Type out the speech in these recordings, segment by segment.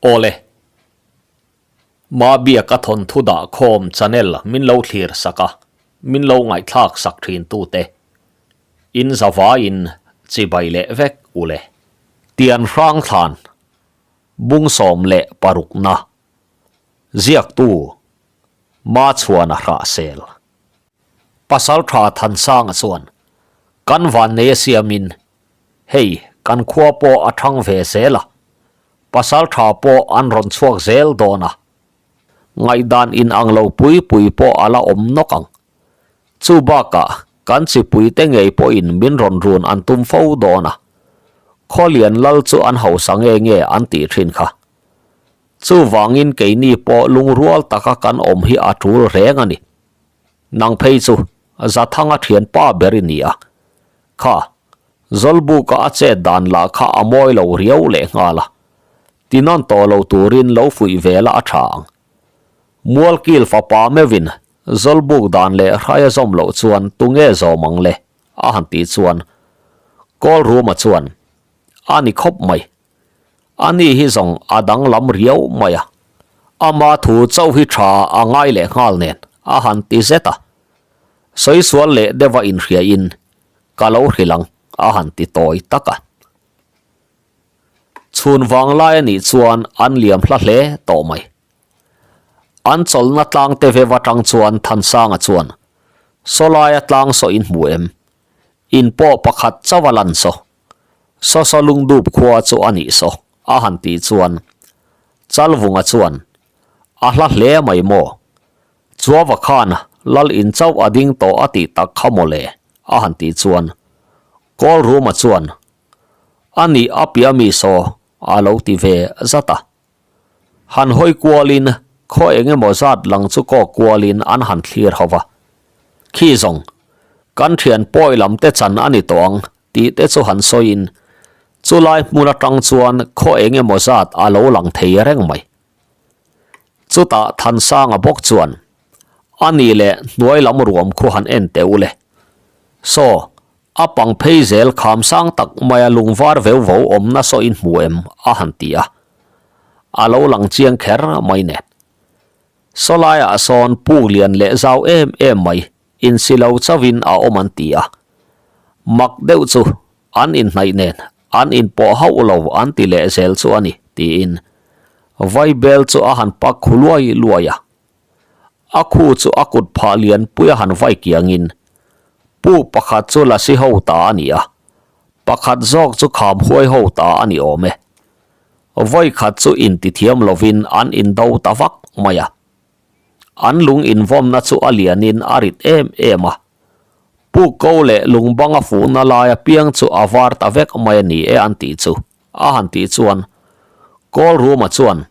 Awle. Mabiaka thawnthu dah khawm channel min lo thlir sak a, min lo ngaihthlak sak thin tute. In zavaiin chibai leh vek ule. Tian hrang thlan bung 16 na ziaktu Machhuana Hrahsel. Pasal tha Thansanga chuan kan vannei a siamin Hei, kan khua pawh a thang ve zel a, pasal tha pawh an rawn chhuak zel dawn a. Ngaihdan in ang lo pui pui pawh a la awm nawk ang. Chu bakah kan chipui te ngei pawhin min rawn run an tum fo dawn a. Khawlian lal chu an hausa nge nge an tih thin kha. Chuvangin keini pawh lungrual taka kan awm hi a tul reng a ni. Nang phei chu Zathanga thianpa ber i ni a. Kha, Zawlbuka a chet dan lah kha a mawi lo riau leh nghal a. Tinawn tawh lo turin lo fuih ve la a tha ang. Mualkil fapa meuhin Zawlbuk dan leh hrai a zawm loh chuan tunge zawm ang le? a han tih chuan Kawlruma chuan, A ni khawp mai. Ani hi zawng a danglam riau mai a. Ama thu chauh hi tha a ngai leh nghal nen a han ti zet a. Sawi sual leh deuha inhriain ka lo hrilh ang a han ti tawi tak a. Chhun vang lai a nih chuan an liam hla hle tawh mai. An chawlhna tlang te vev atang chuan Thansanga chuan, Sawlaia tlang saw in hmu em? In pawh pakhat chauh a lan saw. Saw saw lungdup khua chu a nih saw a han tih chuan Chalvunga chuan, A hla hle mai maw? Chuava khan lal in chauh a ding tawh a tih tak kha maw le? a han tih chuan Kawlruma chuan, A nih a piah mi saw a lo ti ve zat a. Han hawi kualin khaw eng emaw zat lang chu kawk kualin an han thlir ho va. Khi zawng, kan thian pawi lam te chan a ni tawh ang tih te chu han sawiin chulai hmun atang chuan khaw eng emaw zat a lo lang thei reng mai. Chutah Thansanga bawk chuan, A nih leh hnuai lam ruam khu han en teh u le. Saw, a pang phei zel kham sang tak maia lungvar veu vo awmna saw in hmu em? a han ti a. A lo lang chiang kher mai nen. Saw laiah sawn puk lian leh zau em em mai insi lo chauhin a awm an ti a. Mak deuh chu an inhnaih nen an inpawh hauh lo an ti leh zel chu a ni, tiin Vaibel chu a han pak khu luai luai a. A khu chu a kut phah lian pui a han vai kiangin puk pakhat chu lasi ho ta a ni a, pakhat zawk chu kham huai ho ta a ni awm e. Vawikhat chu intithiam lovin an indo ta vak mai a. An lung invawmna chu a lianin a rit em em a. Puk ko leh lung banga fuhna lai apiang chu a var ta vek mai a ni e an tih chu a han tih chuan Kawlruma chuan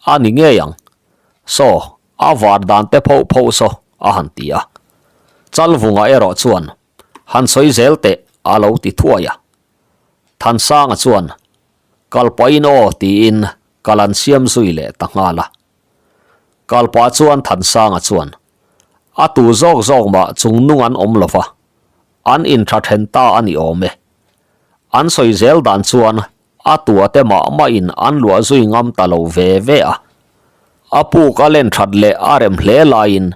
a ni ngei ang. Saw, a var dan te phoh phoh saw a han ti a. Chalvunga erawh chuan han sawi zel teh a lo ti thuai a. Thansanga chuan kalpahin aw tiin kal an siam zui leh ta nghal a. Kalpah chuan Thansanga chuan, A tu zawk zawk mah chung nung an awm lo va, an intha then ta a ni awm e. An sawi zel dan chuan a tua te mah mahin an luah zui ngam ta lo ve ve a. A puk a len that leh a rem hle laiin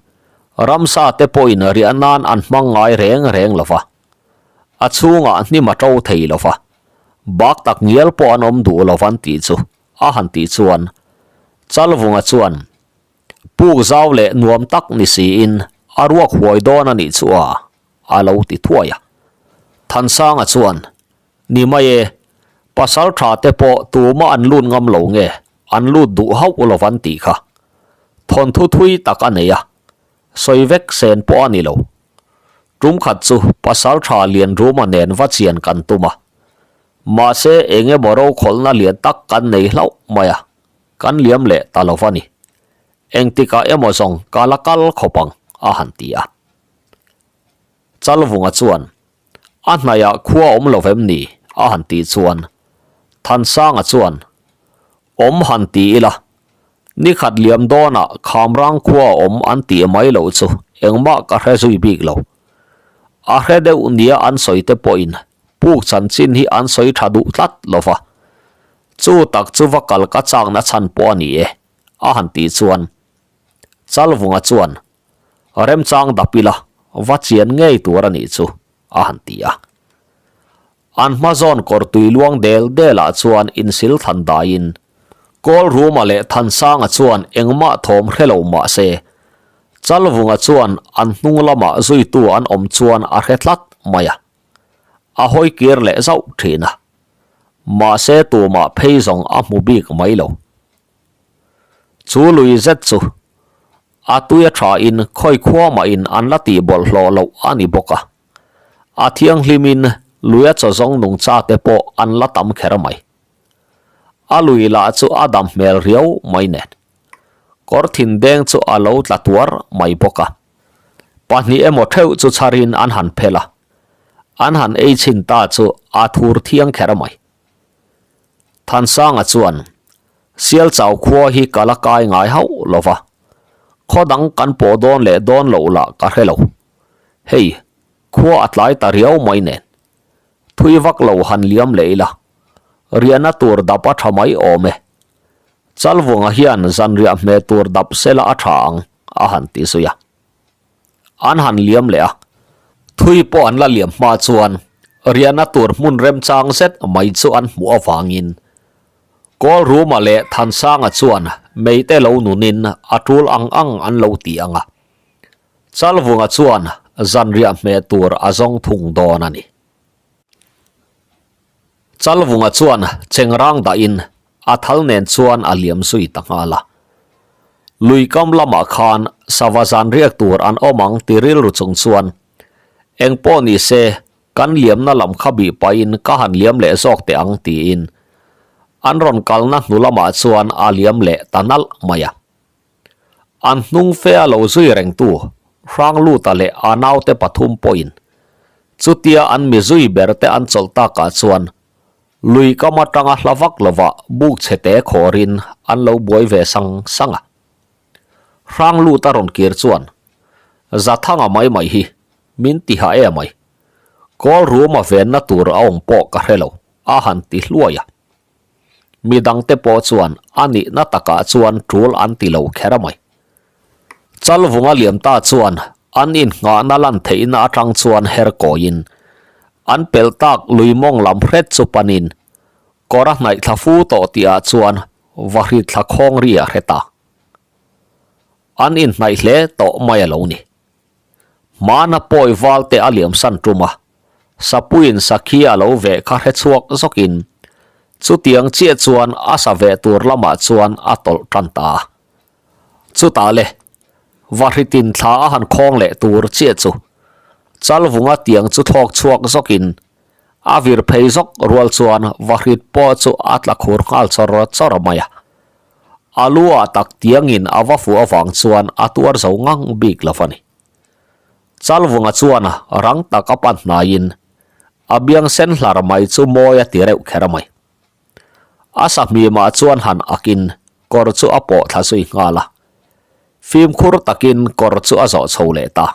ramsa te pawhin riah nan an hmang ngai reng reng lo va. A chhungah hnim a to thei lo va, bak tak ngial pawh an awm duh lo van tih chu a han tih chuan Chalvunga chuan puk zau leh nuam tak ni siin a ruak huai dawn a nih chu a a lo ti thuai a. Thansanga chuan Ni mai e, pasal tha te pawh tumah an lut ngam lo nge an lut duh hauh lo van tih kha. Thawnthu thui tak a nei a, sawi vek sen pawh a ni lo. Tum khat chu pasal tha Lianruma nen va chian kan tum a. Mahse eng emaw rokhawlhna lian tak kan nei hlauh mai a, kan liam leh ta lo va ni. Engtikah emaw zawng ka la kal khawp ang, a han ti a. Chalvunga chuan, A hnaiah khua awm lo vem ni? a han tih chuan Thansanga chuan, Awm han ti ila, nikhat liam dawnah Khamrang khua awm an tih mai loh chu engmah ka hre zui bik lo. A hre deuh nia an sawi te pawhin Puk chanchin hi an sawi tha duh tlat lo va. Chu tak chu va kal ka chakna chhan pawh a ni e, a han tih chuan Chalvunga chuan remchang dap ila va chian ngei tur a nih chu a han ti a. An hma zawn kawr tui luang del del ah chuan insil than daiin Kawlruma leh Thansanga chuan engmah thawm hre lo mah se Chalvunga chuan an hnung lamah zuitu an awm chuan a hre tlat mai a, a hawi kir leh zauh thin a. Mahse tumah phei zawng a hmu bik mai lo. Chu lui zet chu a tui a tha in khawi khua mah in an la tih bawlhhlawh loh a ni bawk a. A thianghlim in lui a chaw zawng nungcha te pawh an la tam kher mai. A lui lah chu a dam hmel riau mai nen. Kawr thin deng chu a lo tla tuar mai bawk a. Pahnih emaw theuh chu chharin an han phel a. An han ei chhin ta chu a thur thiang kher mai. Thansanga chuan, Sialchau khua hi ka la kai ngai hauh lo va, khaw dang kan pawh dawn leh dawn loh lah ka hre lo. Hei, khua a tlai ta riau mai nen. Thui vak lo han liam leh ila, riahna tur dap a tha mai awm e. Chalvunga hian zanriah hmeh tur dap sela a tha ang, a han ti zui a. An han liam leh a, thui pawh an la liam hma chuan riahna tur hmun remchang zet mai chu an hmuh avangin Kawlruma leh Thansanga chuan meite lo nunin a tul ang ang an lo ti ang a, Chalvunga chuan zanriah hmeh tur a zawng thung dawn a ni. Chalvunga chuan chengrang dahin a thal nen chuan a liam zui ta nghal a. Lui kam lamah khan sava zan riak tur an awm ang ti rilru chung chuan eng pawh ni se kan liamna lam kha bih pahin ka han liam leh zawk teh ang tiin an rawn kalna hnu lamah chuan a liam leh ta nalh mai a. An hnung fe a lo zui rengtu Hrangluta leh a naute pathum pawhin chutia an mi zui ber te an chawlh takah chuan lui kam atanga hla vak lovah buk chhe te khawrin an lo buai ve sang sang a. Hrangluta rawn kir chuan Zathanga mai mai hi min ti ha em ai, kawl ruma venna tur a awm pawh ka hre lo a han ti hluai a. Mi dangte pawh chuan a nihna takah chuan tul an ti lo kher mai. Chalvunga liam ta chuan an innghahna lan theihna atang chuan her kawiin an pelh tak lui mawng lam hret chu panin kawr a hnaih thla fu tawh tihah chuan vahrit thla khawng ri a hre ta. An inhnaih hle tawh mai a lo ni. Hmana pawi valte a liamsan tum a, Sapuiin sakhi a lo veh kha hre chhuak zawkin chutiang chiah chuan a sa veh tur lamah chuan a tawlh tan ta a. Chutah le, Vahritin thla a han khawng leh tur chiah chu Chalvunga tiang chu thlawk chhuak zawkin a vir phei zawk rual chuan Vahrit pawh chu a tla khur nghal chawr chawr mai a. A lu ah tak tiangin a va fuh avang chuan a tuar zo ngang bik lo a ni. Chalvunga chuan rang tak a pan hnaiin a biang sen hlar mai chu mawi a ti reuh kher mai. A sahmimah chuan han akin kawr chu a pawh thla zui nghal a. Fimkhur takin kawr chu a zawh chho leh ta.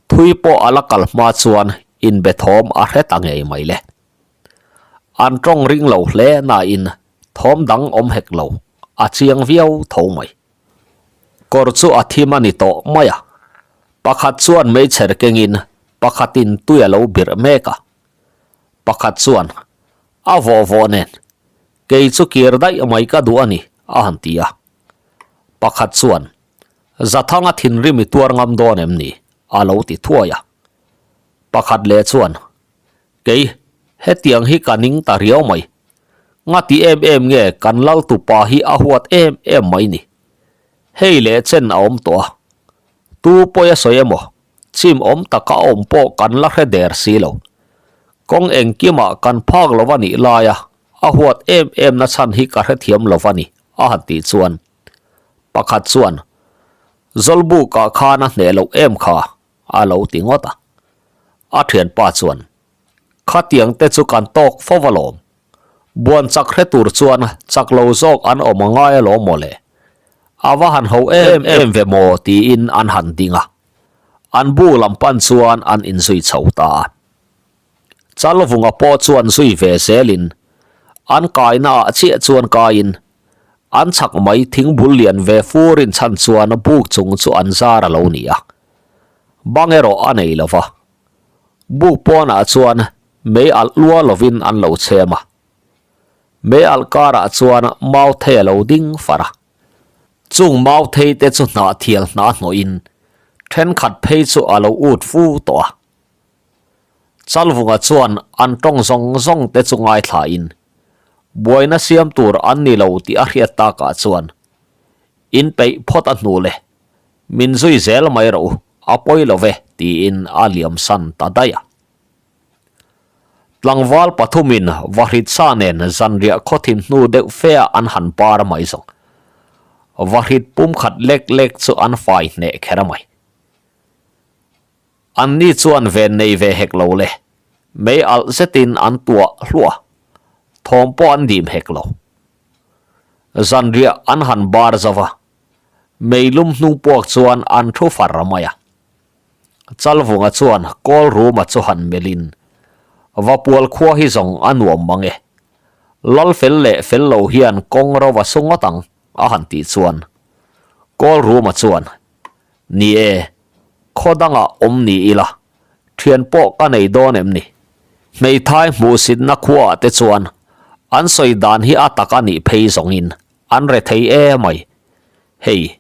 Thui pawh a la kal hma chuan inbe thawm a hre ta ngei mai le. An tawng ring lo hle nain thawm dang awm hek lo, a chiang viau tho mai. Kawr chu a thim a ni tawh mai a, pakhat chuan meichher kengin pakhatin tui a lo birh mek a. Pakhat chuan, A vawh vawh nen, kei chu kir daih mai ka duh a ni, a han ti a. Pakhat chuan, Zathanga thinrim i tuar ngam dawn em ni? a lo ti thuai a. Pakhat leh chuan, Kei, hetiang hi ka ning ta riau mai. Ngati em em nge kan lal tupa hi a huat em em mai ni. Hei leh chen a awm tawh a. Tu pawi a sawi emaw, chim awm taka a awm pawh kan la hre der si lo. Kawng engkimah kan phak lo a nih laia a huat em em na chhan hi ka hrethiam lo a ni, a han tih chuan. Pakhat chuan, Zawlbukah khan a hneh loh em kha, a lo ti ngawt a. A thianpa chuan, Khatiang te chu kan tawk fo alawm. Buan chak hre tur chuan chak lo zawk an awm a ngai alawm maw le. A va han ho em em ve maw tiin an han ding a. An bu lam pan chuan an inzui chho ta a. Chalvunga pawh chuan zui ve zelin. An kaina ah chiah chuan kaiin an chhak mai thingbul lian ve fur in chhan chuan buk chung chu an zar a lo ni a. Bang erawh a nei lo va. Buk pawnah chuan mei alh lua lovin an lo chhem a. Mei alh karah chuan mau thei a lo ding far a. Chung mau thei te chu hnah thial hnah hnawhin thenkhat phei chu a lo ut fu tawh a. Chalvunga chuan an tawng zawng zawng te chu ngaithlain buaina siam tur an ni lo tih a hriat takah chuan in peih phawt a hnu le min zui zel mai rawh u a pawi lo ve tiin a liam san ta daih a. Tlangval pathumin Vahritsa nen zanriah khawthin hnu deuh fea an han par mai zawng. Vahrit pumkhat lek lek chu an fai hneh kher mai. An ni chuan ven nei ve hek lo le, mei alh zetin an tuah hluah, thawm pawh an dim hek lo. Zanriah an han bar zo va, mei lum hnung puak chuan an thu far mai a. Chalvunga chuan kawl ruma chu han melhin, Vapual khua hi zawng a nuam mang e. Lal fel leh fel lo hian kawng ro a su ngawt ang, a han tih chuan. Kawl ruma chuan, Ni e, khaw dangah awm ni ila, thian pawh ka nei dawn em ni? Hmeithai hmuhsitna khuaah te chuan an sawi dan hi a tak a nih phei zawngin an re thei e mai. Hei,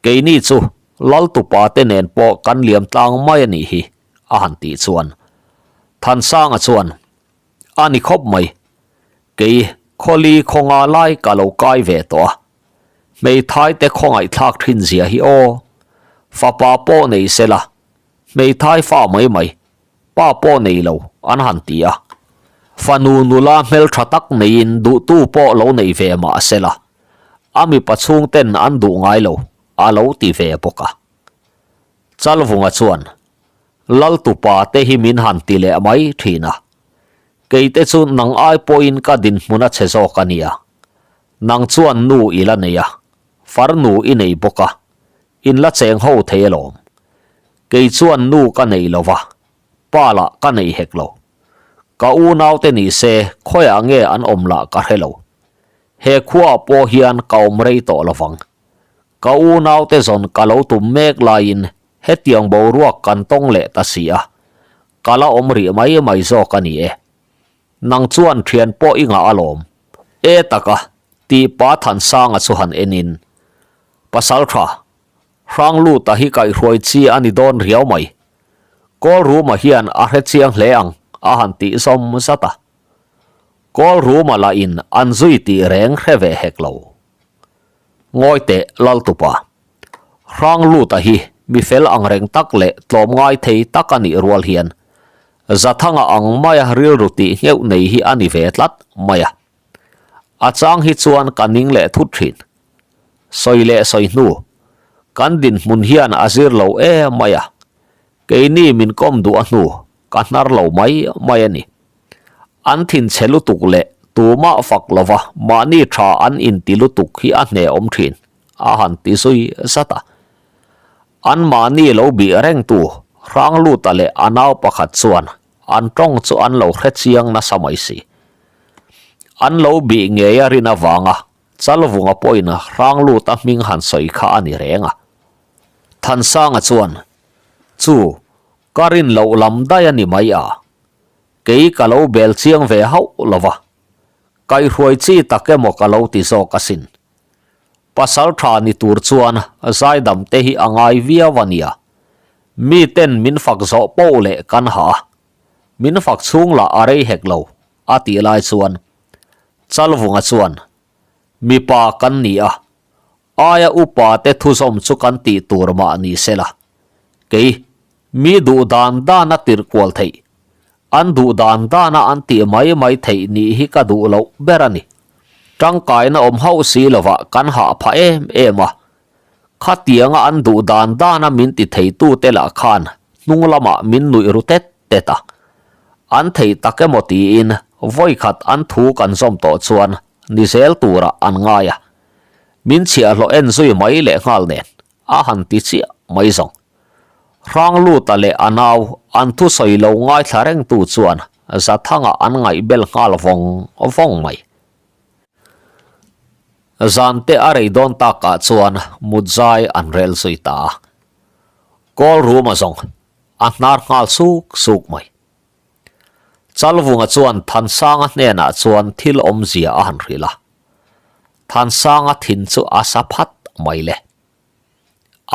keini chu Laltupa te nen pawh kan liam tlang mai a nih hi, a han tih chuan Thansanga chuan, A ni khawp mai, kei khawli khawnga lai ka lo kai ve tawh a, Hmeithai te khawngaihthlak thin zia hi aw. Fapa pawh nei se la, hmeithai fa mai mai, pa pawh nei lo an han ti a. Fanu nula hmeltha tak neiin duhtu pawh lo nei ve mah se la, a mipa chhungten an duh ngai lo a lo ti ve bawk a. Chalvunga chuan, Laltupa te hi min han ti leh mai thin a. Keite chu nang ai pawhin ka dinhmun a che zawk a nia. Nang chuan nu i la nei a, farnu i nei bawk a, in la cheng ho thei alawm. Kei chuan nu ka nei lo va, pa lah ka nei hek lo. Ka unaute ni se khawiah nge an awm lah ka hre lo. He khuaah pawh hian ka awm rei tawh lo vang. Ka unaute zawn ka lo tum mek laiin hetiang boruak kan tawng leh ta si a, ka la awm rih mai mai zawk a ni e. Nang chuan thian pawh i ngah alawm. E taka, tih Pa Thansanga chu han enin, Pasaltha, Hrangluta hi kaihhruai chi a ni dawn riau mai. Kawlruma hian a hre chiang hle ang, a han tih zawm zat a. Kawlruma lahin an zui tih reng hre ve hek lo. Ngawi teh Laltupa. Hrangluta hi mi fel ang reng tak leh tlawmngai thei tak a nih rual hian Zathanga ang maia rilru tih ngheuh nei hi a ni ve tlat mai a. A chang hi chuan ka ning leh thut thin. Sawi leh sawi hnu, kan dinhmun hian a zir lo em mai a, keini min kawm duh a hnu ka hnar lo mai mai a ni. An thinchhe lutuk leh tumah fak lova mahni tha an inti lutuk hi a hnehawm thin. A han ti zui zat a. Anmahni lo bih rengtu Hrangluta leh a nau pakhat chuan an tawng chu an lo hre chiang nasa mai si. An lo bih ngei a rin avanga Chalvunga pawhin Hrangluta hming han sawi kha a ni reng a. Thansanga chuan, Chu, ka rin loh lam daih a ni mai a. Kei ka lo bel chiang ve hauh lo va. Kaihruai chi tak emaw ka lo ti zawk asin. Pasal tha ni tur chuan zaidam te hi a ngai viau a nia. Mi ten min fak zawh poh leh kan ha a, min fak chhung lah a rei hek lo, a tih lai chuan Chalvunga chuan, Mipa kan ni a, aia upa te thuzawm chu kan tih tur mah ni se la, kei Mi duh dan dan a tirh kual theih, an duh dan dana an tih mai mai theih nih hi ka duh loh ber a ni. Tangkaina awm hauh si lovah kan hah phah em em a, khatianga an duh dan dana min ti theitute lah khan hnung lamah min nuih ru tet tet a. An theih tak emaw tiin vawikhat an thu kan zawm tawh chuan ni zel turah an ngai a, min chhiahhlawh en zui mai lehnghal nen. A han ti chiah mai zawng. Hrangluta leh a nau an thusawi lo ngaithla rengtu chuan Zathanga an ngaihbel nghal vawng vawng mai. Zan te a rei dawn takah chuan mutzai an rel zui ta a. Kawl ruma zawng a hnar nghal suk suk mai. Chalvunga chuan Thansanga hnenah chuan thil awmzia a han hrilh a. Thansanga thin chu a sa phat mai le.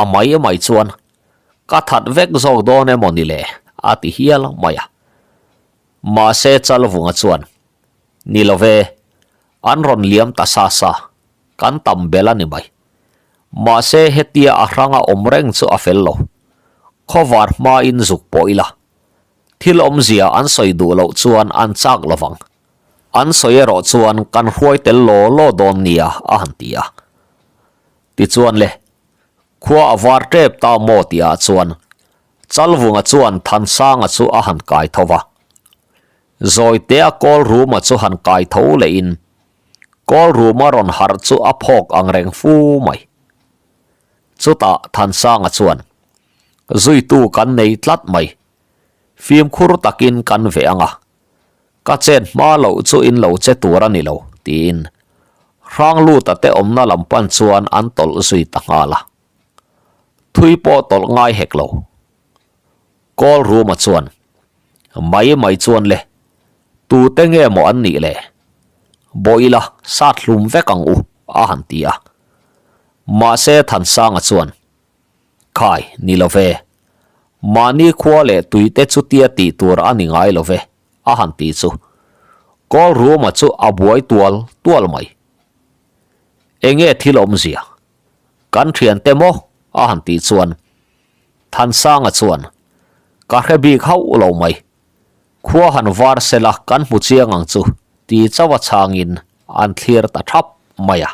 A mai mai chuan ka that vek zawk dawn emaw ni le a ti hial mai a. Mahse Chalvunga chuan, Ni lo ve, an rawn liam ta sa sa, kan tam bel a ni mai. Mahse hetia a hranga awm reng chu a fel lo. Khawvar hmain zuk pawh ila, thil awmzia an sawi duh loh chuan an chak lo vang. An sawi erawh chuan kan hruai tel law law dawn nia a han ti a. Tichuan le, khua a var tep ta maw tihah chuan Chalvunga chuan Thansanga chu a han kai tho va. Zawitea Kawlruma chu han kai tho lehin Kawlruma rawn harh chu a phawk ang reng fu mai. Chutah Thansanga chuan, Zuitu kan nei tlat mai. Fimkhur takin kan veh ang a. Ka chet hma loh chu in lo che tur a ni lo, tiin Hrangluta te awmna lam pan chuan an tawlh zui ta nghal a. Thui pawh tawlh ngai hek lo. Kawl Ruma chuan, Mai mai chuan le, tute nge maw an nih le? Bawih ila sat hlum vek ang u, a han ti a. Mahse Thansanga chuan, Khai, ni lo ve. Mahni khua leh tuite chutia tih tur a ni ngai lo ve, a han ti chu. Kawl Ruma chu a buai tual tual mai. Enge thil awmzia? Kan thiante maw? a han tih chuan Thansanga chuan, Ka hre bik hauh lo mai. Khua han var sela kan hmu chiang ang chu ti chauh a chhangin an thlir ta thap mai a.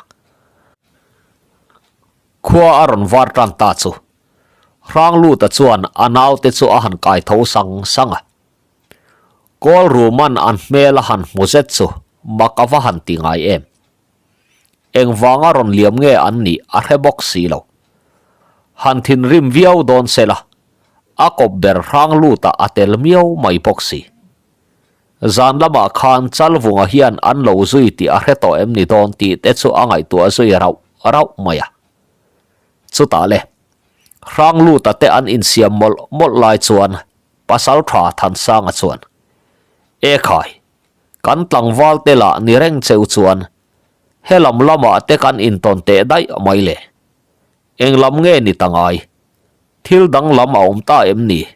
Khua a rawn var tan ta chu Hrangluta chuan a naute chu a han kai tho sang sang a. Kawl ruman an hmel a han hmu zet chu mak a va han ti ngai em. Engvanga rawn liam nge an nih a hre bawk si lo. Han thinrim viau dawn se la, a kawp ber hrang lutah a tel miau mai bawk si. Zan lamah khan Chalvunga hian an lo zui tih a hre tawh em ni dawn tih te chu a ngaihtuah zui rauh rauh mai a. Chutah le, hrang luta te an insiam mawlh mawlh lai chuan Pasaltha Thansanga chuan, Ekhai, Kan tlangval te lah ni reng cheu chuan he lam lamah te kan intawn teh daih mai le. Eng lam nge ni ta ngai? Thil dang lam a awm ta em ni?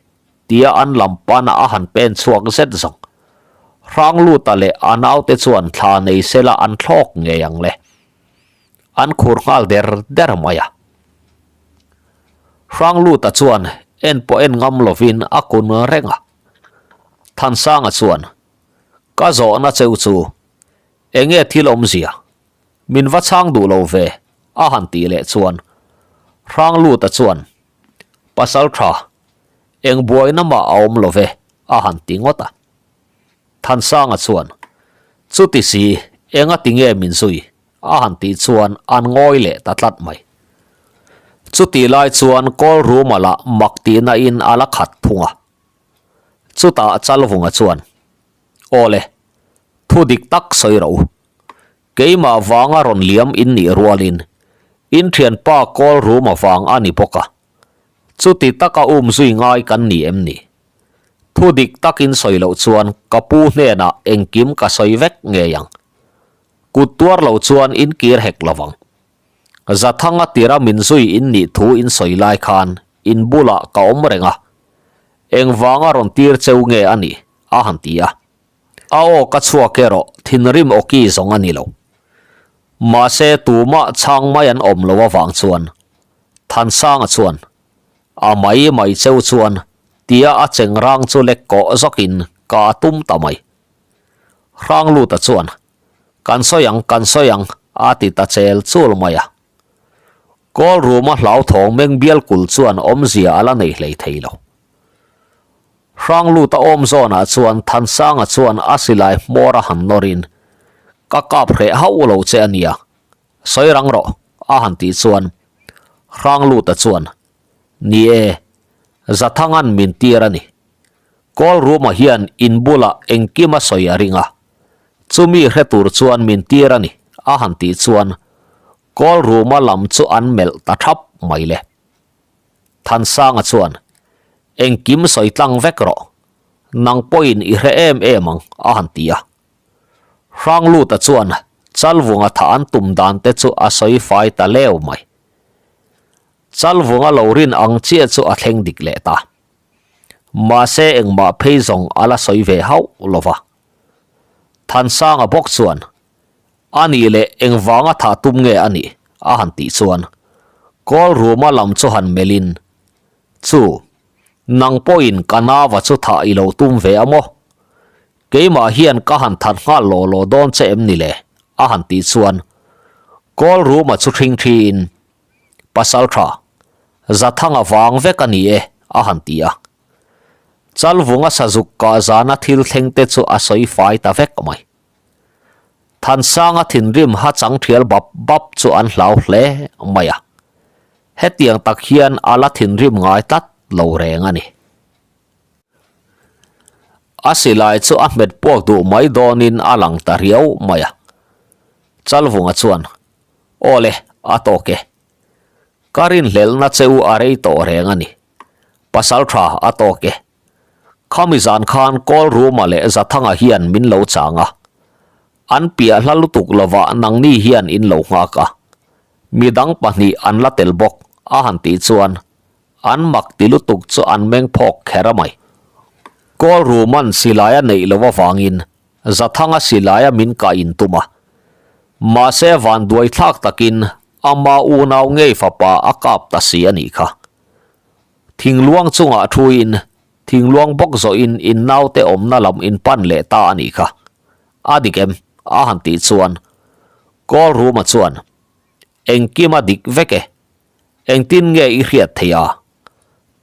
tia an lam pana a han pen chhuak zet zawng. Hrangluta leh a naute chuan thla nei sela an thlawk ngei ang le. An khur nghal der der mai a. Hrangluta chuan en pawh en ngam lovin a kun reng a. Thansanga chuan, Ka zawhna cheu chu enge thil awmzia? Min va chhang duh lo ve, a han tih leh chuan Hrangluta chuan, Pasal tha, eng buaina mah a awm lo ve, a han ti ngawt a. Thansanga chuan, Chuti si, enga ti nge min zui? A han tih chuan an ngawi leh ta tlat mai. Chutih lai chuan Kawl Ruma lah mak tihna in a la khat thung a. Chutah Chalvunga chuan, Aw le, thu dik tak sawi rawh u. Keimah vanga rawn liam in nih rualin in thianpa Kawl Ruma vang a ni bawk a. Chuti taka um zui ngai kan ni em ni? Thu dik takin sawi loh chuan ka pu hnenah engkim ka sawi vek ngei ang. Kut tuar lo chuan in kir hek lo vang. Zathanga tira min zui in nih thu in sawi lai khan in bulah ka awm reng a. Engvanga rawn tir cheu nge a nih? a han ti a. A aw ka chhuak erawh thinrim awki zawng a ni lo. Mahse tumah chhang mai an awm lo avang chuan Thansanga chuan a mai mai cheu chuan tia a chengrang chu lek kawh zawkin ka tum ta mai. Hrangluta chuan, Kan sawi ang, kan sawi ang, a ti ta chel chul mai a. Kawl ruma hlauthawng meng bial kul chuan awmzia a la nei hlei thei lo. Hrangluta awm zawnah chuan Thansanga chuan a silai hmawr a han nawrin, Ka kap hreh hauh lo che a nia, sawi rang rawh, a han tih chuan Hrangluta chuan, Ni e, Zathanga'n min tir a ni. Kawl Ruma hian in bulah engkim a sawi a ring a, chumi hre tur chuan min tir a ni, a han tih chuan. Kawlruma lam chu an melh ta thap mai le. Thansanga chuan, Engkim sawi tlang vek rawh, nang pawhin i hre em em ang, a han ti a. Hrangluta chuan Chalvunga thah an tum dan te chu a sawi fai ta leu mai. Chalvunga lo rin ang chiah chu a thleng dik leh ta. Mahse engmah phei zawng a la sawi ve hauh lo va. Thansanga bawk chuan, A nih leh engvanga thah tum nge a nih? a han tih chuan Kawlruma lam chu han melhin, Chu, nang pawhin ka nava chu thah i lo tum ve a maw? Keimah hian ka han that nghal law law dawn che em ni le? a han tih chuan Kawlruma chu hring thiin, Pasal tha, Zathanga vang vek a ni e, a han ti a. Chalvunga sazuk kah zana thil thleng te chu a sawi fai ta vek mai. Thansanga thinrim ha chang thial bap bap chu an hlau hle mai a. Hetiang tak hian a la thinrim ngai tlat lo reng a ni. A silai chu a hmet puak duh mai dawnin a lang ta riau mai a. Chalvunga chuan, Aw le, a tawk e. Ka rinhlelhna che u a rei tawh reng a ni. Pasal tha a tawk e. Khami zan khan Kawlruma leh Zathanga hian min lo chang a. An piah hla lutuk lovah nangni hian in lo nghak a. Midang pahnih an la tel bawk a han tih chuan an mak ti lutuk chu an meng phawk kher a mai. Kawlruma'n silai a neih loh avangin Zathanga silai a min kah in tum a. Mahse vanduai thlak takin ama unau ngei fapa a kap ta si a nih kha. Thingluang chungah thuin thingluang bawk zawhin in naute awmna lam in pan leh ta a nih kha. A dik em? A han tih chuan Kawlruma chuan, Engkim a dik vek e. Engtin nge i hriat theih a?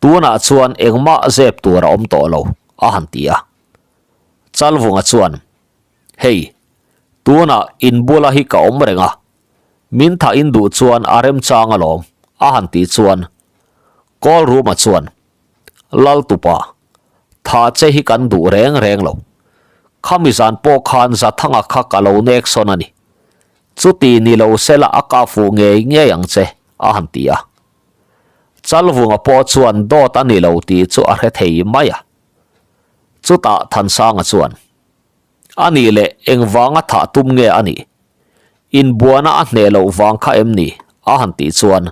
Tunah chuan engmah zep tur a awm tawh lo, a han ti a. Chalvunga chuan, Hei, tunah in bula hi ka awm reng a, Min thah in duh chuan a remchang alawm, a han tih chuan Kawlruma chuan, Laltupa, thah che hi kan duh reng reng lo. Khami zan pawh khan Zathanga kha ka lo nek sawn a ni. Chuti ni lo sela a kah fuh ngei ngei ang che, a han ti a. Chalvunga pawh chuan dawt a ni lo tih chu a hre thei mai a. Chutah Thansanga chuan, A nih leh engvanga thah tum nge a nih? Inbuana a hneh loh vang kha em ni? a han tih chuan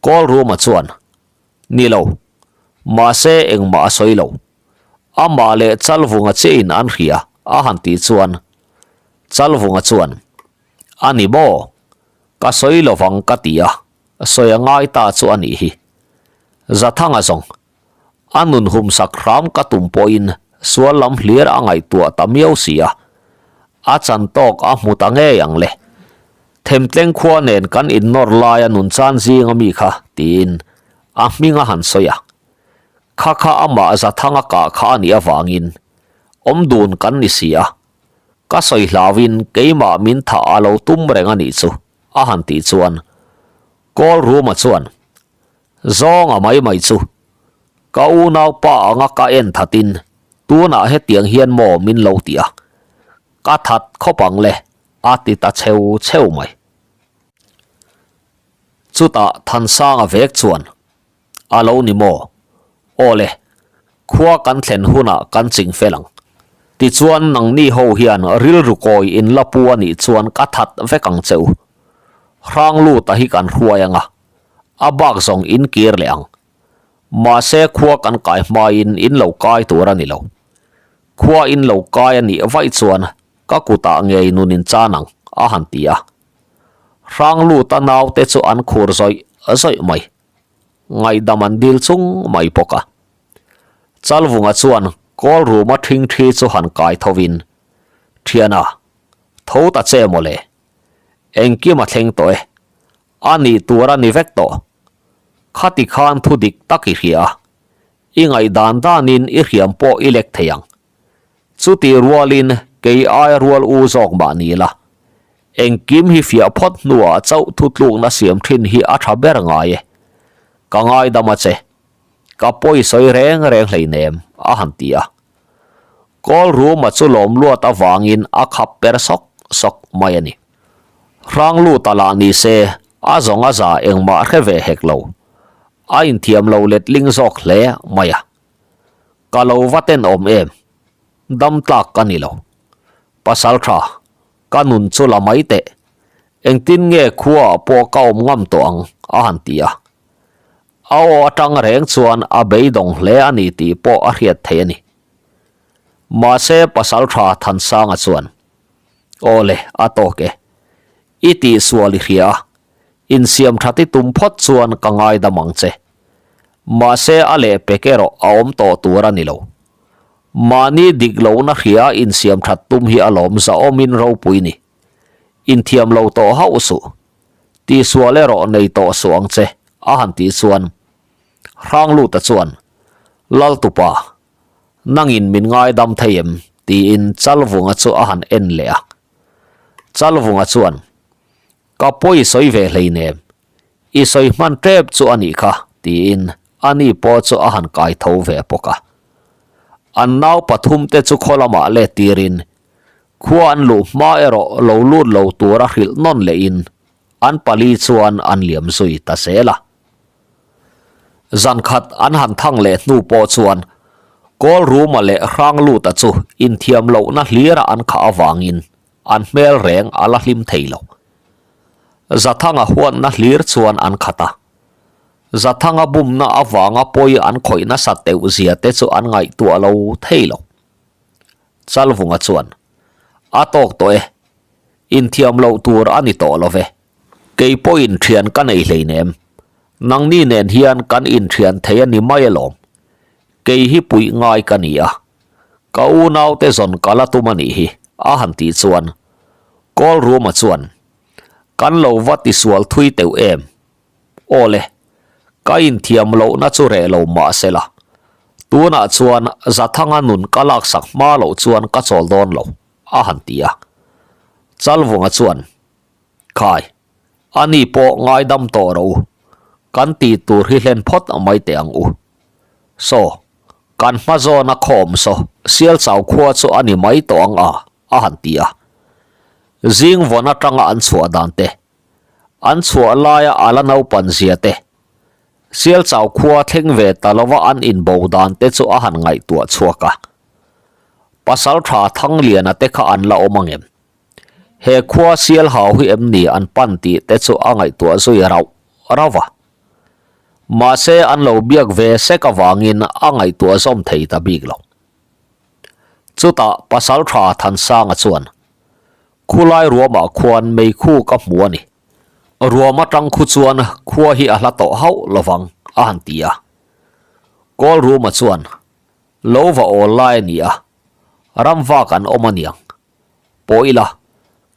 Kawlruma chuan, Ni lo. Mahse engmah a sawi lo. Amah leh Chalvunga chiahin an hria a han tih chuan Chalvunga chuan, A ni maw? Ka sawi lovang ka ti a, sawi a ngai ta chu a nih hi. Zathanga zawng, A nun humsak hram ka tum pawhin sual lam hlir a ngaihtuah ta miau si a, a chan tawk a hmu ta ngei ang le. Themtleng khua nen kan innawr laia nun chan zing ami kha tiin a hming a han sawi a. Kha kha amah Zathanga kah kha a nih avangin awm dun kan ni si a, ka sawi hlauhin keimah min thah a lo tum reng a nih chu a han tih chuan Kawlruma chuan Zawnga mai mai chu ka unaupa anga ka en thatin tunah hetiang hian maw min lo ti a, ka that khawp ang le a ti ta cheu cheu mai. Chutah Thansanga vek chuan a lo ni maw? Aw le, khua kan thlen hunah kan ching fel ang. Tichuan nangni ho hian rilru kawi in la pu a nih chuan ka that vek ang che u. Hrangluta hi kan hruai anga. A bak zawng in kir leh ang. Mahse khua kan kai hmain in lo kai tur a ni lo. Khua in lo kai a nih vaih chuan ka kutah ngei nun in chan ang, a han ti a. Hrangluta naute chu an khur zawih zawih mai. Ngaihdam an dil chung mai bawk a. Chalvunga chuan kawl ruma ṭhingṭhi chu han kai thovin, Ṭhiana, tho ta che mawle. Engkim a thleng tawh e. A nih tur a ni vek tawh. Khati khan thu dik tak i hria a, i ngaihdan danin i hriam pawh i lek thei ang. Chutih rualin kei aia rual u zawk mah ni la, engkim hi fiah phawt hnuah chauh thutlukna siam thin hi a tha ber ngai e. Ka ngaidam a che. Ka pawi sawi reng reng hleinem, a han ti a. Kawlruma chu lawm luat avangin a khap per sawk sawk mai a ni. Hrangluta lah ni se, a zawng a za engmah hre ve hek lo. A inthiam lo letling zawk hle mai a. Ka lo va tenawm em? Dam tlak ka ni lo. Pasal tha, ka nun chu la mai teh. Engtin nge khuaah pawh ka awm ngam tawh ang? a han ti a. A aw atang reng chuan a beidawng hle a ni tih pawh a hriat theih a ni. Mahse pasal tha Thansanga chuan, Aw le, a tawk e. I tihsual i hria a, insiam that i tum phawt chuan ka ngaidam ang che. Mahse a lehpek erawh a awm tawh tur a ni lo. Mahni dik lohna hria insiam that tum hi a lawm zahawmin ropui ni. Inthiam lo tawh hauh suh. Tihsual erawh nei tawh suh ang che, a han tih chuan Hrangluta chuan, Laltupa, nangin min ngaidam thei em? tiin Chalvunga chu a han en leh a. Chalvunga chuan, Ka pawi sawi ve hleinem, i sawi hman tep chu a nih kha, tiin ani pawh chu a han kai tho ve bawk a. An nau pathumte chu khaw lamah let tirin khua an luh hma erawh lo lut lo tura hrilh nawn lehin an pali chuan an liam zui ta zel a. Zan khat an han thang leh hnu pawh chuan Kawlruma leh Hrangluta chu inthiam lohna hlira an khah avangin an hmel reng a la hlim thei lo. Zathanga huatna hlir chuan an khat a. Zathanga bumna avanga pawi an khawih nasa teuh zia te chu an ngaihtuah lo thei lo. Chalvunga chuan, A tawk tawh e, inthiam loh tur a ni tawh lo ve. Kei pawhin thian ka nei hleinem. Nangni nen hian kan inthian thei a ni mai alawm. Kei hi puih ngai ka ni a. Ka unaute zawn ka la tum a nih hi, a han tih chuan Kawlruma chuan, Kan lo va tisual thui teuh em? Aw le, ka inthiam lohna chu reh lo mah se la, tunah chuan Zathanga nun ka laksak hma loh chuan ka chawl dawn lo, a han ti a. Chalvunga chuan, Khai, ani pawh ngaidam tawh rawh u, kan tih tur hi hlen phawt mai teh ang u. Saw, kan hma zawna khawm saw Sialchau khua chu a ni mai tawh ang a, a han ti a. Zing vawn atanga an chhuah dan te, an chhuah laia a la naupan zia te, Sialchau khua thleng ve ta lova an inbo dan te chu a han ngaihtuah chhuak a. Pasaltha Thangliana te kha an la awm angem? He khua Sialhau hi em ni an pan tih te chu a ngaihtuah zui rauh rauh a. Mahse an lo biak ve sek avangin a ngaihtuah zawm thei ta bik lo. Chutah Pasaltha Thansanga chuan Khulai ruamah khuan meikhu ka hmu a ni. Ruam atang khu chuan khua hi a hla tawh hauh lovang a han ti a. Kawlruma chuan lo va awl lai a ni a, ram vak an awm a niang. Pawh ila,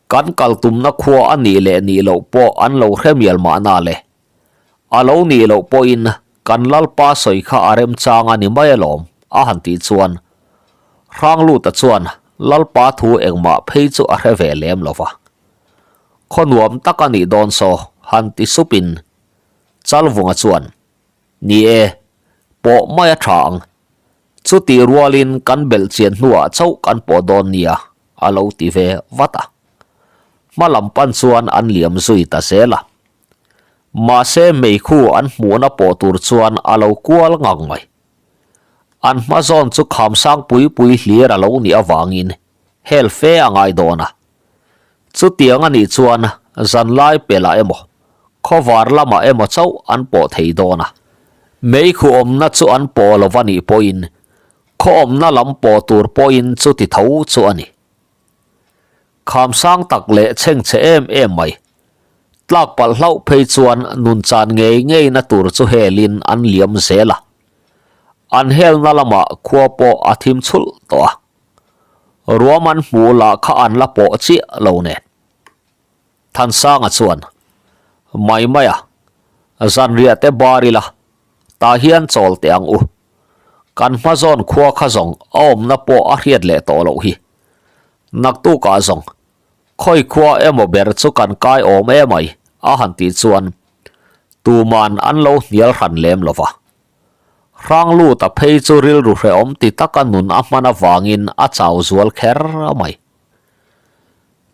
kan kal tumna khua a nih leh nih loh pawh an lo hre mial mahna le. A lo nih loh pawhin kan Lalpa sawi kha a remchang a ni mai alawm, a han tih chuan Hrangluta chuan Lalpa thu engmah phei chu a hre ve lem lo va. Khaw nuam tak a nih dawn saw, han ti supin Chalvunga chuan, Ni e, pawh mai a tha ang. Chutih rualin kan belh chian hnuah chauh kan pawh dawn nia, a lo ti ve vat a. Hma lam pan chuan an liam zui ta zel a. Mahse meikhu an hmuhna pawh tur chuan a lo kual ngang mai. An hma zawn chu kham sang pui pui hlir a lo nih avangin hel fe a ngai dawn a. Chutiang a nih chuan zanlai pelah emaw, khawvar lamah emaw chauh an pawh thei dawn a. Meikhu awmna chu an pawh lo va nih pawhin khaw awmna lam pawh tur pawhin chuti tho chu a ni. Kham sang tak leh chhengchhe em em mai. Tlak palh hlauh phei chuan nun chan ngei ngei na tur chu helin an liam zel a. An helna lamah khua pawh a thim chhulh tawh a. Ruam an hmuh lah kha an la pawh chiah lo nen. Thansanga chuan, Mai mai a, zanriah te bar ila, tah hian chawl teh ang u. Kan hma zawn khua kha zawng a awmna pawh a hriat leh tawh loh hi. Naktukah zawng, khawi khua emaw ber chu kan kai awm emai a han tih chuan tuman an lo hnial hran lem lo va. Hrangluta phei chu rilru hrehawm ti taka nun a hman avangin a chau zual kher mai.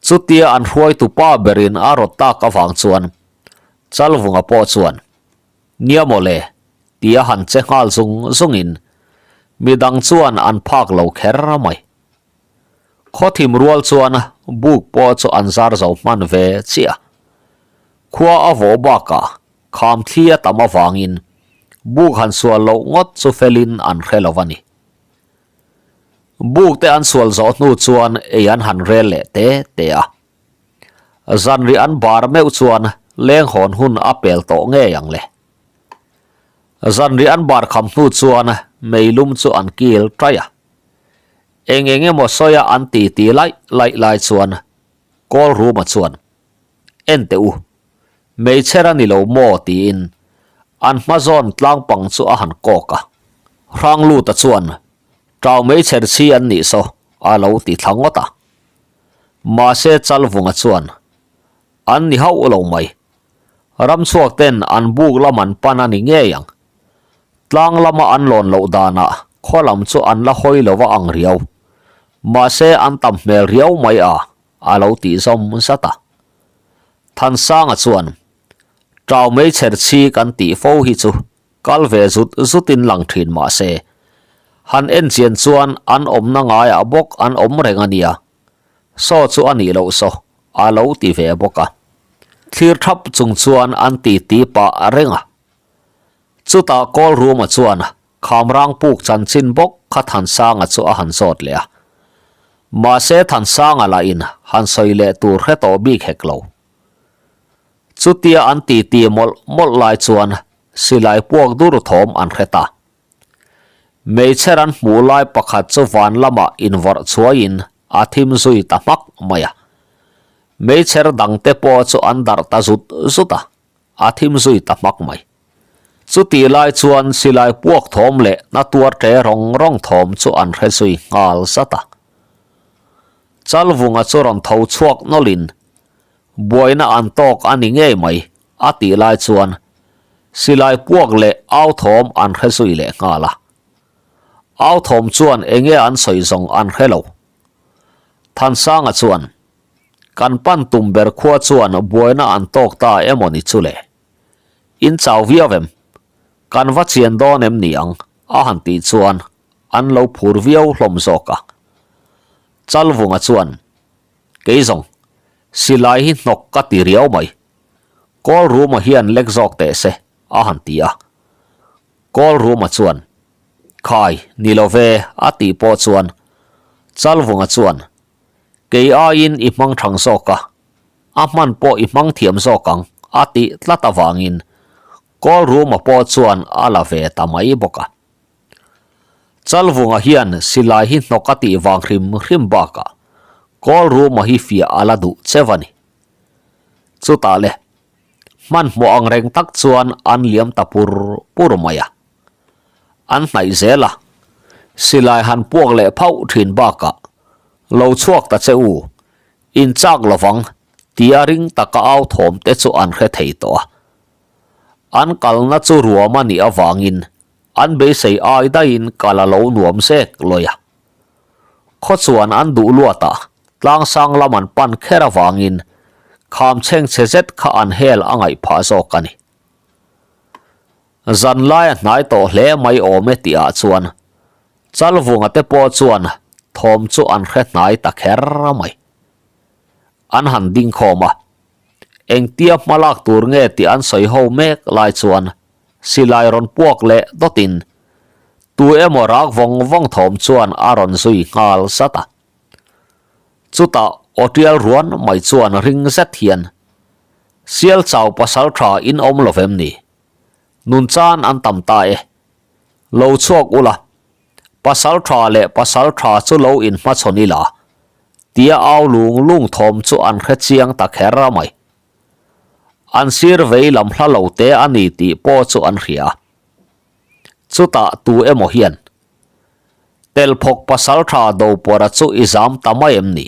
Chutia an hruaitu pa berin a rawt tak avang chuan Chalvunga pawh chuan, Nia mawle, tia han che nghal zung zungin midang chuan an phak lo kher mai. Khawthim rual chuan buk pawh chu an zar zo hman ve chiah. Khua a vawh bakah kham thli a tam avangin buk han sual loh ngawt chu felin an hre lo a ni. Buk te an sual zawh hnu chuan ei an han rel leh te te a. Zanri an bar meuh chuan leng hawn hun a pel tawh ngei ang le. Zanri an bar kham hnu chuan meilum chu an kil ṭaih a. Eng eng emaw sawia an ti ti laih laih lai chuan Kawl Ruma chuan, En teh u, hmeichher a ni lo maw? tiin an hma zawn tlang pang chu a han kawk a. Hrangluta chuan, Ṭau hmeichher chhi an nih saw, a lo ti thla ngawt a. Mahse Chalvunga chuan, An ni hauh lo mai. Ramchhuak ten an buk lam an pan a ni ngei ang. Tlang lama an lawn loh danah khaw lam chu an la hawi lo va ang riau. Mahse an tam hmel riau mai a, a lo tih zawm zat a. Thansanga chuan, Ṭau meichher chhi kan tih fo hi chu kal ve zut zutin lang ṭhin mahse, han en chian chuan an awmna ngaiah bawk an awm reng a nia. Saw chu a nih loh saw, a lo ti ve bawk a. Thlir thap chung chuan an ti ti pah reng a. Chutah Kawl Ruma chuan Khamrang puk chanchin bawk kha Thansanga chu a han zawt leh a. Mahse Thansanga lahin han sawi leh tur hre tawh bik hek lo. Chutia an ti ti mawlh mawlh lai chuan silai puak dur thawm an hre ta. Hmeichher an hmuh lai pakhat chu van lamah invawrh chhuaiin a thim zui ta hmak mai a. Hmeichher dangte pawh chu an darh ta zut zut a, a thim zui ta hmak mai. Chutih lai chuan silai puak thawm leh na tuar ṭe rawng rawng thawm chu an hre zui nghal zat a. Chalvunga chu rawn tho chhuak nawlhin buaina an tawk a ni ngei mai a tih lai chuan silai puak leh au thawm an hre zui leh nghal a. Au thawm chuan enge an sawi zawng an hre lo. Thansanga chuan, Kan pan tum ber khua chuan buaina an tawk ta emaw ni chu le? In chau viau em? Kan va chian dawn em ni ang? a han tih chuan an lo phur viau hlawm zawk a. Chalvunga chuan, Kei zawng, silai hi hnawk ka ti riau mai. Kawl Ruma hian lek zawk teh se, a han ti a. Kawl Ruma chuan, Khai, ni lo ve, a tih pawh chuan Chalvunga chuan, Kei aiin i hmang thang zawk a, a hman pawh i hmang thiam zawk ang, a tih tlat avangin Kawl Ruma pawh chuan a la ve ta mai bawk a. Chalvunga hian silai hi hnawk a tih vang hrim hrim bakah Kawl Ruma hi fiah a la duh cheu a ni. Chutah le, hmanhmawh ang reng tak chuan an liam ta pur pur mai a. An hnaih zel a, silai han puak leh phauh thin bakah, Lo chhuak ta che u, in chak lovang tia ring taka au thawm te chu an hre thei tawh a. An kalna chu ruam a nih avangin an beisei ai daihin kal a lo nuam zek lawi a. Khaw chuan an duh luat a, tlangsang lam an pan kher avangin kham chhengchhe zet kha an hel a ngaih phah zawk a ni. Zan lai a hnai tawh hle mai awm e tih ah chuan Chalvunga te pawh chuan thawm chu an hre hnai ta kher mai. An han ding khawm a, engtia hma lak tur nge tih an sawi ho mek lai chuan silai rawn puak leh dawtin tu emaw rak vawng vawng thawm chuan a rawn zui nghal zat a. Chutah aw tial ruan mai chuan ring zet hian, Sial chau pasal tha in awm lo vem ni? Nun chan an tam ta e. Lo chhuak ula, pasal tha leh pasal tha chu lo inhmachhawn ila, tia au lung lung thawm chu an hre chiang ta kher a mai. An sir vei lam hla lo te a ni tih pawh chu an hria. Chutah tu emaw hian, Telphawk pasal tha Dopawra chu i zam ta mai em ni?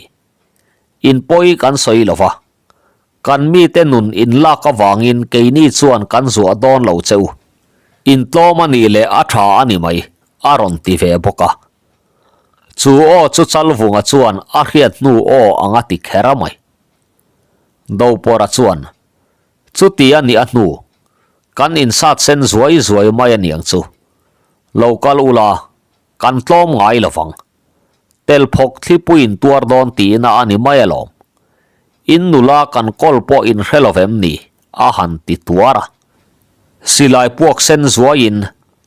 In pawi kan sawi lo va, kan mite nun in lak avangin keini chuan kan zuah dawn lo che u. In tlawm a nih leh a tha a ni mai, a rawn ti ve bawk a. Chu aw chu Chalvunga chuan a hriat hnu aw ang a ti kher a mai. Dopawra chuan, Chuti a nih a hnu, kan insat sen zuai zuai mai a niang chu. Lo kal ula, kan tlawm ngai lo vang. Tel phawk thlipuiin tuar dawn tihna a ni mai alawm. In nula kan kawl pawh in hre lo vem ni? a han ti tuar a. Silai puak sen zuaiin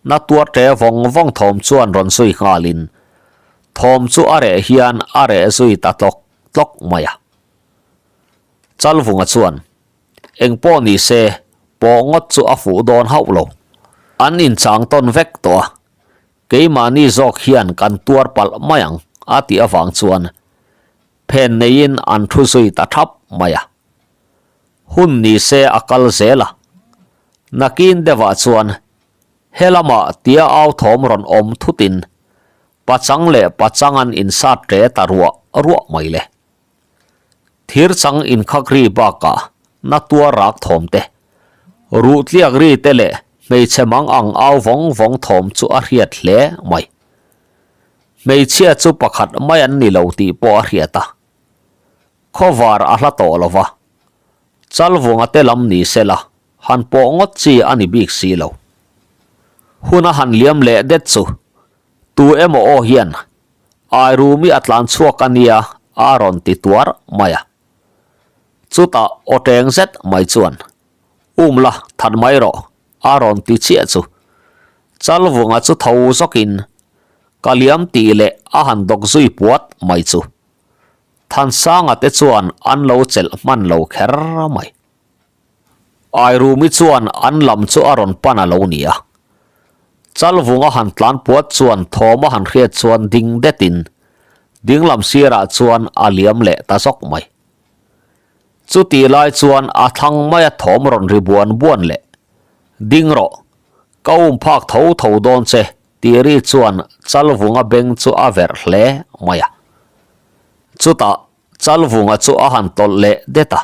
na tuar ṭe vawng vawng thawm chuan rawn zui nghalin thawm chu a reh hian a reh zui ta tlawk tlawk mai a. Chalvunga chuan, Eng pawh ni se, pawh ngawt chu a fuh dawn hauh lo. An inchang tawn vek tawh a, keimahni zawk hian kan tuar palh mai ang a tih avang chuan phen neiin an thu zui ta thap mai a. Hun ni se a kal zel a. Nakin deuhah chuan he lamah tia au thawm rawn awm thutin pachang leh pachang an insat ṭe ta ruah ruah mai le. Thir chang inkhak ri bakah na tuar rak thawm te, ruh tliak ri te leh hmeichhe mang ang au vawng vawng thawm chu a hriat hle mai. Hmeichhia chu pakhat mai an ni lo tih pawh a hriat a. Khawvar a hla tawh lo va, Chalvunga te lam ni se la, han pawh ngawt chi a ni bik si lo. Hun a han liam leh det chu tu emaw aw hian Airumi a tlan chhuak a nia a rawn ti tuar mai a. Chutah aw teng zet mai chuan, Um la, that mai rawh, a rawn ti chiah chu. Chalvunga chu tho zawkin ka liam tih leh a han dawk zui puat mai chu. Thansanga te chuan an lo chelh hman lo kher mai. Airumi chuan an lam chu a rawn pan a lo ni a. Chalvunga han tlan puat chuan thawm a han hriat chuan ding detin dinglam sirah chuan a liam leh ta zawk mai. Chutih lai chuan a thlang maia thawm rawn ri buan buan leh, Ding rawh, ka um phak tho tho dawn che tih ri chuan Chalvunga beng chu a verh hle mai a. Chutah Chalvunga chu a han tawlh leh det a.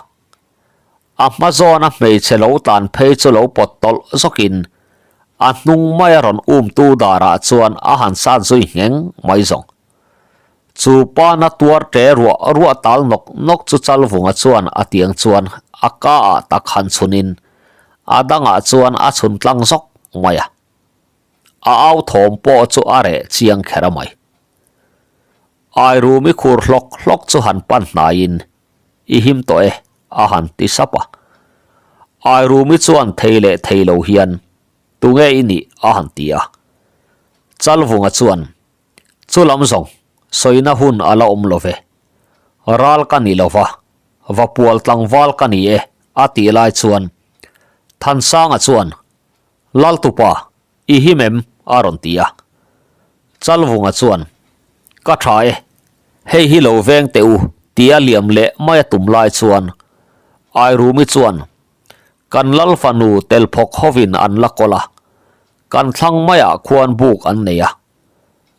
A hma zawna hmeichhe lo tlan phei chu lo pawt tawlh zawkin a hnung maia rawn umtu darah chuan a han sat zui ngheng mai zawng. Chu pana tuar ṭe ruah ruah tal nawk nawk chu Chalvunga chuan a tiang chuan a ka ah tak han chhunin a dangah chuan a chhun tlang zawk mai a. A au thawm pawh chu a reh chiang kher a mai. Airumi khur hlawk hlawk chu han pan hnaiin I him tawh e, a han ti sap a. Airumi chuan thei leh thei lo hian, Tunge i nih? a han ti a. Chalvunga chuan, Chu lam zawng, sawina hun a la awm lo ve. Ral ka ni lo va, va pual tlangval ka ni e, a tih lai chuan Thansanga chuan, Laltupa, I him em? a rawn ti a. Chalvunga chuan, Ka tha e, hei hi lo veng teh u, tia liam leh mai a tum lai chuan Airumi chuan, Kan lal fanu telphawk hovin an la kawl a, kan thlang maiah khuan buk an nei a.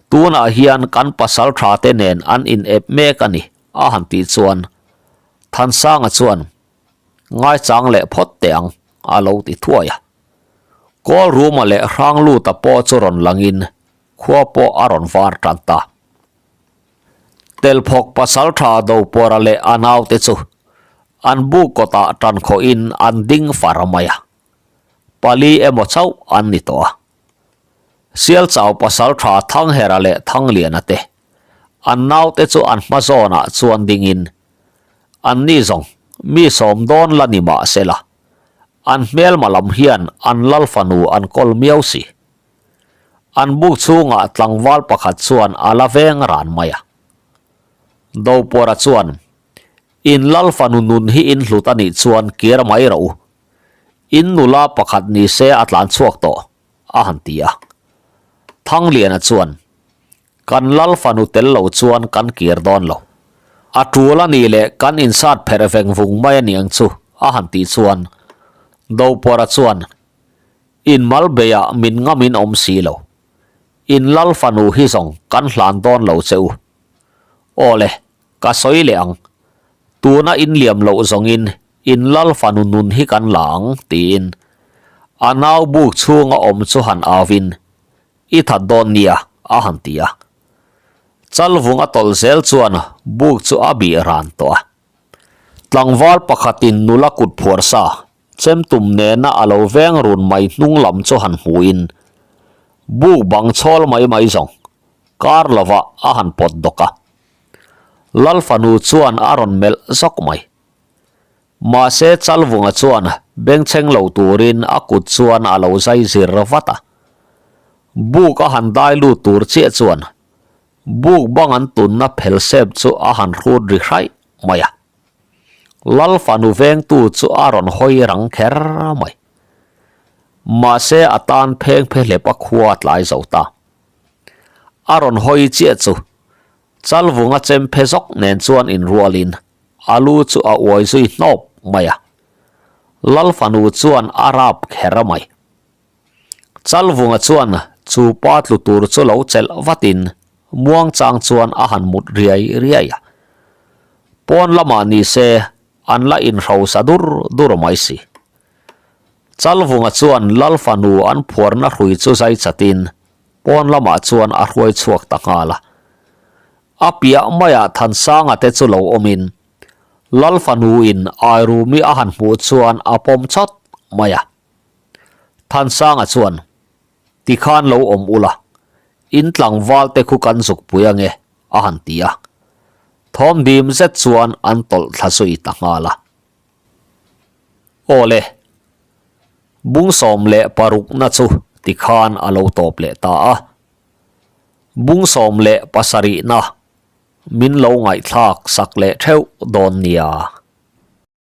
Tunah hian kan pasal tha te nen an in ep mek a ni, a han tih chuan Thansanga chuan, Ngaichang leh phawt teh ang, a lo ti thuai a. Kawlruma leh Hrangluta pawh chu rawn langin khua pawh a rawn var tan ta. Telphawk pasaltha Dopawra leh a naute chu an buk kawtah tan khawhin an ding far mai a, pali emaw chauh an ni tawh a. Sialchau pasaltha Thanghera leh Thangliana te an naute chu an hma zawnah chuan dingin anni zawng mi sawm dawn la ni mah sela An hmelma lam hian an lal fanu an kawl miau si. An buk chhungah tlangval pakhat chuan a la veng ran mai a. Dopawra chuan, In lal fanu nun hi in hlut a nih chuan kir mai rawh u. In nula pakhat ni se a tlan chhuak tawh, a han ti a. Thangliana chuan, Kan lal fanu tel lo chuan kan kir dawn lo. A tul a nih leh kan insat pherh veng vung mai a niang chu, a han tih chuan Dopawra chuan, In mal beiah min ngam in awm si lo. In lal fanu hi zawng kan hlan dawn lo che u. Aw le, ka sawi leh ang. Tuna in liam loh zawngin in lal fanu nun hi kan la ang, tiin a nau buk chhunga awm chu han auin I that dawn nia, a han ti a. Chalvung a tawlh zel chuan buk chu a bih ran tawh a. Tlangval pakhatin nula kut phuar sa, chemtum nena a lo veng run mai hnung lam chu han hmuhin, buk bang chhawl mai mai zawng, kar lovah a han pawt dawk a. Lal fanu chuan a rawn melh zawk mai. Mahse Chalvunga chuan bengchheng lo turin a kut chuan a lo zai zir vat a. Buk a han dai lut tur chiah chuan buk bang an tunna phel sep chu a han hrut ri hraih mai a. Lal fanu vengtu chu a rawn hawi rang kher mai. Mahse a tan pheng phe hlep a khua tlai zo ta. A rawn hawi chiah chu Chalvunga chem phe zawk nen chuan inrualin A lu chu a uai zui hnawp mai a, Lal fanu chuan a rap kher mai. Chalvunga chuan chu pa tlu tur chu lo chelh vatin muangchang chuan a han mut riai riai a. Pawn lamah ni se an la inhrosa dur dur mai si. Chalvunga chuan Lal fanu an phuarna hrui chu zai chatin pawn lamah chuan a hruai chhuak ta nghal a. A piah maiah Thansanga te chu lo awmin Lal fanuin Airumi a han hmuh chuan a pawm chawt mai a. Thansanga chuan, Tikhan lo awm ula, in tlangval te khu kan zuk pui ange, a han ti a. Thawm dim zet chuan an tawlh thla zui ta nghal a. Awle, bung 16 na chu tikhan a lo tawp leh ta a. Bung 17 na min lo ngaihthlak sak leh theuh dawn nia.